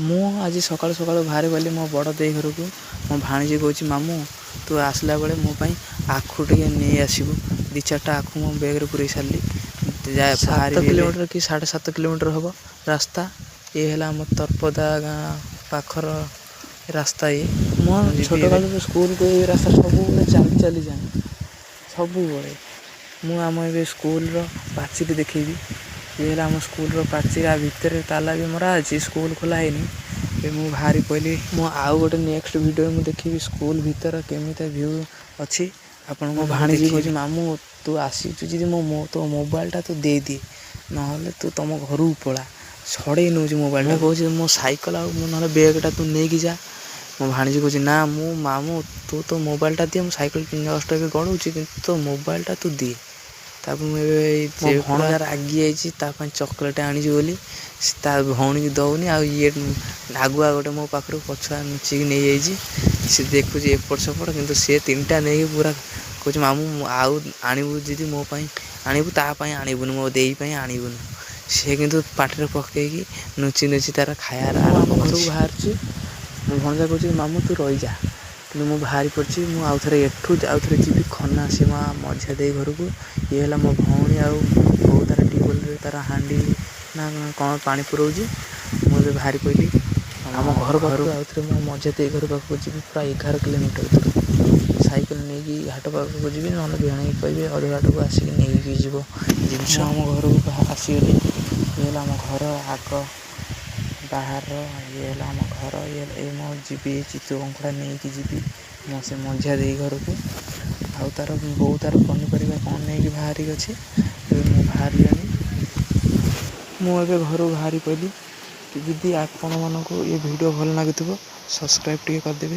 ମୁଁ ଆଜି ସକାଳୁ ସକାଳୁ ବାହାରି ଗଲି ମୋ ବଡ଼ ଦେଇ ଘରକୁ। ମୋ ଭାଣିଜୀ କହୁଛି, ମାମୁଁ, ତୁ ଆସିଲା ବେଳେ ମୋ ପାଇଁ ଆଖୁ ଟିକେ ନେଇ ଆସିବୁ। ଦୁଇ ଚାରିଟା ଆଖୁ ମୋ ବ୍ୟାଗ୍ରେ ପୁରେଇ ସାରିଲି। 7 କିଲୋମିଟର କି 7.5 କିଲୋମିଟର ହେବ ରାସ୍ତା। ଇଏ ହେଲା ଆମ ତରପଦା ଗାଁ ପାଖର ରାସ୍ତା ଇଏ। ମୋ ଛୋଟ କାଳରୁ ସ୍କୁଲକୁ ଏଇ ରାସ୍ତା ସବୁବେଳେ ଚାଲି ଚାଲି ଯାଏ, ସବୁବେଳେ। ମୁଁ ଆମ ଏବେ ସ୍କୁଲର ପାଚେରୀ ଦେଖେଇବି। ଇଏ ହେଲା ଆମ ସ୍କୁଲର ପାଚେରୀ। ଆ ଭିତରେ ତାଲା ବି ମରା ଅଛି, ସ୍କୁଲ ଖୋଲା ହେଇନି। ଏବେ ମୁଁ ବାହାରି ପଡ଼ିଲି। ମୁଁ ଆଉ ଗୋଟେ ନେକ୍ସଟ ଭିଡ଼ିଓରେ ମୁଁ ଦେଖିବି ସ୍କୁଲ ଭିତର କେମିତି ଭ୍ୟୁ ଅଛି ଆପଣଙ୍କ। ଭାଣିଜୀ କହୁଛି, ମାମୁଁ, ତୁ ଆସିଛୁ ଯଦି ମୋ ତୋ ମୋବାଇଲଟା ତୁ ଦେଇଦେ, ନହେଲେ ତୁ ତମ ଘରକୁ ପଳା। ଛଡ଼େଇ ନେଉଛି ମୋବାଇଲ। ମୁଁ କହୁଛି, ମୋ ସାଇକେଲ ଆଉ ମୁଁ ନହେଲେ ବ୍ୟାଗ୍ଟା ତୁ ନେଇକି ଯା। ମୋ ଭାଣିଜୀ କହୁଛି, ନା ମୁଁ ମାମୁଁ, ତୁ ତୋ ମୋବାଇଲଟା ଦିଏ। ମୁଁ ସାଇକେଲ ଜଷ୍ଟ ଏବେ ଗଡ଼ଉଛି, କିନ୍ତୁ ତୋ ମୋବାଇଲଟା ତୁ ଦିଏ। ତାପରେ ମୁଁ ଏବେ ମୋ ଭଣଜା ରାଗି ଯାଇଛି, ତା ପାଇଁ ଚକୋଲେଟ୍ ଆଣିଛି ବୋଲି ସେ ତା ଭଉଣୀକି ଦେଉନି। ଆଉ ଇଏ ଆଗୁଆ ଗୋଟେ ମୋ ପାଖରୁ ପଛୁଆ ଲୁଚିକି ନେଇଯାଇଛି। ସେ ଦେଖୁଛି ଏପଟ ସେପଟ, କିନ୍ତୁ ସେ ତିନିଟା ନେଇକି ପୁରା କହୁଛି, ମାମୁଁ, ଆଉ ଆଣିବୁ ଯଦି ମୋ ପାଇଁ ଆଣିବୁ, ତା ପାଇଁ ଆଣିବୁନି, ମୋ ଦେଇ ପାଇଁ ଆଣିବୁନି। ସେ କିନ୍ତୁ ପାଟିରେ ପକେଇକି ଲୁଚି ଲୁଚି ତାର ଖାଇବାର ଆରମ୍ଭ। ଘରକୁ ବାହାରିଛି। ମୋ ଭଣଜା କହୁଛି, ମାମୁଁ, ତୁ ରହିଯା, କିନ୍ତୁ ମୁଁ ବାହାରି ପଡ଼ିଛି। ମୁଁ ଆଉ ଥରେ ଏଠୁ ଆଉ ଥରେ ଯିବି ଖନା ସୀମା ମଝିଆ ଦେଇ ଘରକୁ। ଇଏ ହେଲା ମୋ ଭଉଣୀ ଆଉ ବୋଉ ତାର ଟ୍ୟୁବୱେଲ୍ରେ ତାର ହାଣ୍ଡି ନା କ'ଣ ପାଣି ପୁରଉଛି। ମୁଁ ଏବେ ବାହାରି ପଡ଼ିଲି ଆମ ଘର ପାଖରୁ। ଆଉ ଥରେ ମୋ ମଝିଆ ଦେଇ ଘର ପାଖକୁ ଯିବି, ପ୍ରାୟ 11 କିଲୋମିଟର ଦୂର। ସାଇକେଲ ନେଇକି ହାଟ ପାଖକୁ ଯିବି, ନହେଲେ ଭିଣେଇ କହିବି ଅଧା ବାଟକୁ ଆସିକି ନେଇକି ଯିବ ଜିନିଷ। ଆମ ଘରକୁ ଆସିଗଲି। ଇଏ ହେଲା ଆମ ଘର ଆଗ ବାହାର। ଇଏ ହେଲା ଆମ ଘର। ଇଏ ଏ ମୁଁ ଯିବି, ଚିତଉ କଙ୍କଡ଼ା ନେଇକି ଯିବି ମୋ ସେ ମଝିଆ ଦେଇ ଘରକୁ। ଆଉ ତାର ବୋଉ ତାର ପନିପରିବା କ'ଣ ନେଇକି ବାହାରିକି ଅଛି। ଏବେ ମୁଁ ବାହାରିଲିଣି। ମୁଁ ଏବେ ଘରୁ ବାହାରି ପଡ଼ିଲି। ଯଦି ଆପଣମାନଙ୍କୁ ଏ ଭିଡ଼ିଓ ଭଲ ଲାଗୁଥିବ, ସବସ୍କ୍ରାଇବ୍ ଟିକେ କରିଦେବେ।